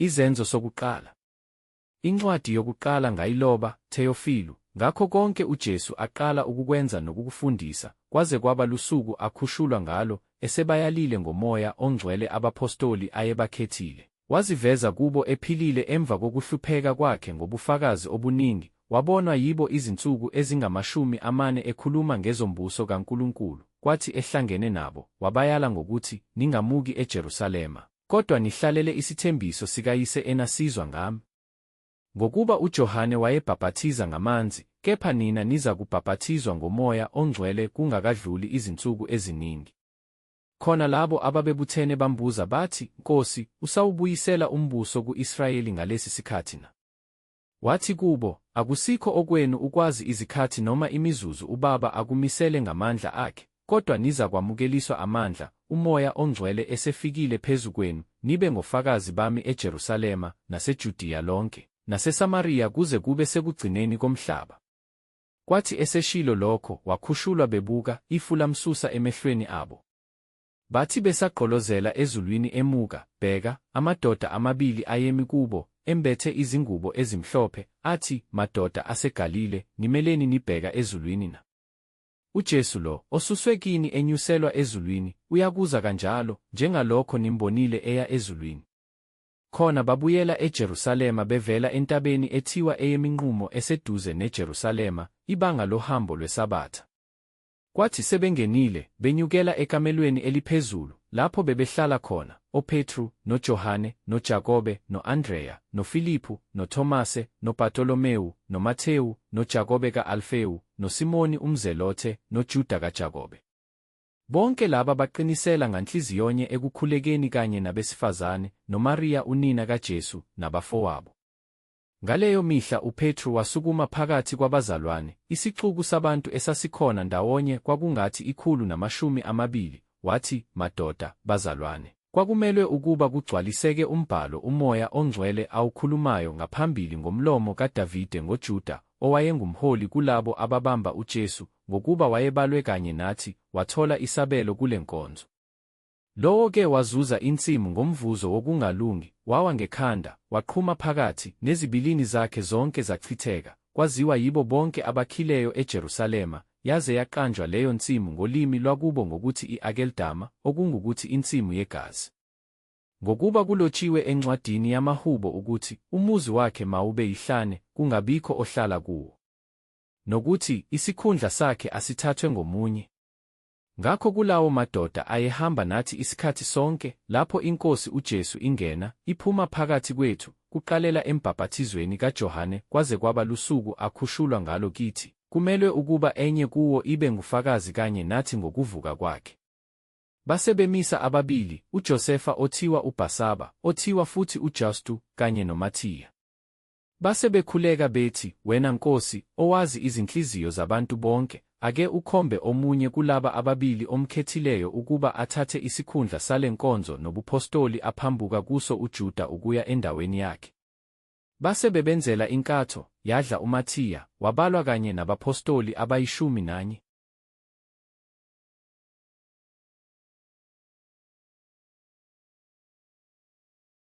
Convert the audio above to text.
Izenzo sokuqala. Incwadi yokuqala ngayiloba, Theyofilu, ngakho konke uJesu aqala ukukwenza nokukufundisa, kwaze kwaba lusuku akhushulwa ngalo, esebayalile ngoMoya oNgcwele abaphostoli ayebakhethile. Waziveza kubo ephilile emva kokuhlupheka kwakhe ngobufakazi obuningi, wabonwa yibo izinsuku ezingamashumi amane ekhuluma ngezombuso kaNkulunkulu. Kwathi ehlangene nabo, wabayala ngokuthi, Ningamuki eJerusalema, kodwa nihlalele isithembiso sikaYise enasizwa ngami. Ngokuba uJohane wayebhapathiza ngamanzi, kepha nina nizakubhapathizwa ngoMoya oNgcwele kungakadluli izinsuku eziningi. Khona labo ababebuthene bambuza bathi, Nkosi, usawubuyisela umbuso ku-Israyeli ngalesi sikhathi na? Wathi kubo, Akusikho okwenu ukwazi izikhathi noma imizuzu uBaba akumisele ngamandla akhe, kodwa nizakwamukeliswa amandla, uMoya oNgcwele esefikile phezu kwenu, nibe ngofakazi bami eJerusalema, naseJudiya lonke, naseSamariya kuze kube sekugcineni komhlaba. Kwathi eseshilo lokho, wakhushulwa bebuka, ifu lamsusa emehlweni abo. Bathi besagqolozela ezulwini emuka, bheka, amadoda amabili ayemi kubo, embethe izingubo ezimhlophe, athi, Madoda aseGalile, nimeleni nibheka ezulwini na? UJesu lo, osuswe kini enyuselwa ezulwini, uyakuza kanjalo, njengalokho nimbonile eya ezulwini. Khona babuyela eJerusalema bevela entabeni ethiwa eyeMinqumo eseduze neJerusalema, ibanga lohambo lwesabatha. Kwathi sebengenile, benyukela ekamelweni eliphezulu, lapho bebehlala khona, oPetru, noJohane, noJakobe, no-Andreya, noFiliphu, noThomase, noBartolomewu, noMathewu, noJakobe ka-Alfewu, noSimoni umZelothe, noJuda kaJakobe. Bonke laba baqinisela nganhliziyonye ekukhulekeni kanye nabesifazane, noMariya unina kaJesu, nabafowabo. Ngaleyo mihla uPetru wasukuma phakathi kwabazalwane, isixuku sabantu esasikhona ndawonye kwakungathi 120, wathi, Madoda, bazalwane, kwakumelwe ukuba kugcwaliseke umbhalo uMoya oNgcwele awukhulumayo ngaphambili ngomlomo kaDavide ngoJuda, owayengumholi kulabo ababamba uJesu, ngokuba wayebalwe kanye nathi, wathola isabelo kule nkonzo. Lowo-ke wazuza insimu ngomvuzo wokungalungi, wawa ngekhanda, waqhuma phakathi, nezibilini zakhe zonke zachitheka, kwaziwa yibo bonke abakhileyo eJerusalema, yaze yaqanjwa leyo nsimu ngolimi lwakubo ngokuthi i-Akeldama, okungukuthi insimu yegazi. Ngokuba kulotshiwe encwadini yamaHubo ukuthi, Umuzi wakhe mawube yihlane, kungabikho ohlala kuwo. Nokuthi, Isikhundla sakhe asithathwe ngomunye. Ngakho kulawo madoda ayehamba nathi isikhathi sonke, lapho iNkosi uJesu ingena, iphuma phakathi kwethu, kuqalela embhapathizweni kaJohane kwaze kwaba lusuku akhushulwa ngalo kithi, kumelwe ukuba enye kuwo ibe ngufakazi kanye nathi ngokuvuka kwakhe. Base bemisa ababili, uJosefa othiwa uBhasaba, othiwa futhi uJustu, kanye noMathiya. Base bekhuleka bethi, Wena Nkosi, owazi izinhliziyo zabantu bonke, ake ukhombe omunye kulaba ababili omkhethileyo ukuba athathe isikhundla sale nkonzo nobuphostoli aphambuka kuso uJuda ukuya endaweni yakhe. Base bebenzela inkatho, yadla uMathiya, wabalwa kanye nabaphostoli abayishumi nanye.